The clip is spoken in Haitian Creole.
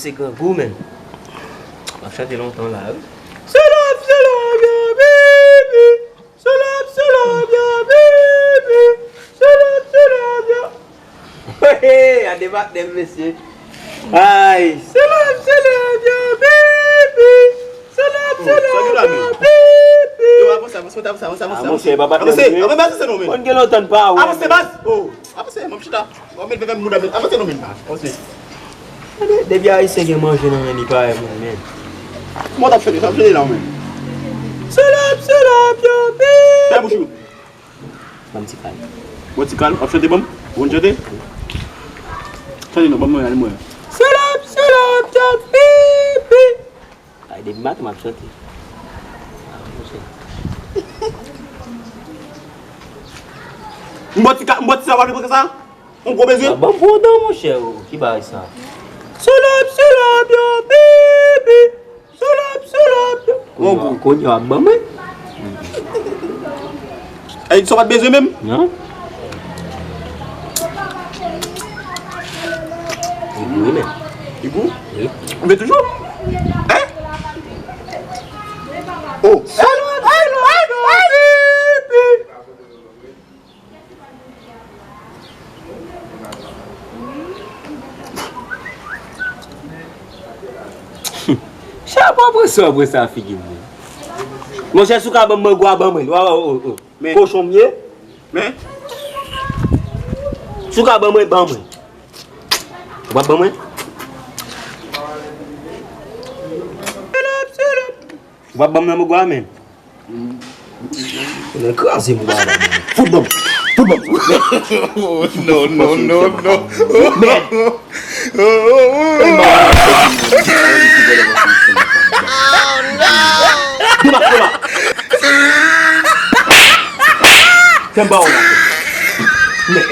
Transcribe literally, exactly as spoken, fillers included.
Se grangou, menm. M ap chante lontan la, wi. Solap, solap, yo, bibi. Solap, solap, yo, bibi. Solap, solap, yo. Hey, a de patnè m, mesye. Ay. Solap, solap, yo, bibi. Solap, solap, yo, bibi. Yo, avanse, avanse, avanse, avanse, avanse, avanse. Avanse, avanse, avanse, non, men. Konn gen lontan n pa wè. Avanse, baz. Oh, avanse, mwen chita. Mwen met veve mouda, men avanse, non, men. Avanse. Gade, depi Ayisyen gen manje nan men li, parèy moun, men. Kòman w t ap chante? W t ap chante la, men. Solap, solap, yo, bibi. Fè bouch ou. Ban m ti kal. Bon, ti kal, w ap chante ban m? Ou konn chante? Chante non, ban m mwen, ale mwen. Solap, solap, yo, bibi. Ay, depi maten m ap chante. M bò ti ka, m bò ti sa, w ap vle pran sa? Yon gwo bezwen? Ah, ban m pran dan, monchè, o. Ki bagay sa? Solap, solap, yo, bibi. Solap, solap, yo. Yon gwo. Kounye a, w ap ban mwen? Ay, sa w pa t bezwen menm? Non. Li gou, wi, men. Li gou? Wi. Ou vle toujou? Hein? Oh. Solap, solap, yo, bibi. Chè, pa pran sa, pran sa figi m. Monchè, si w ka ban m mango a, ban mwen. Wa, wa, o, o. Men. Kochon m ye. Men. Si w ka ban mwen, ban mwen. Ou p ap ban mwen? Ou p ap ban m nan mango a, men. Ou nan kraze m, ou pa ban mwen. Fout ban m. Fout ban m. No, no, no, no. Mèd. Demak kola. Fè m ba w la. Mèd.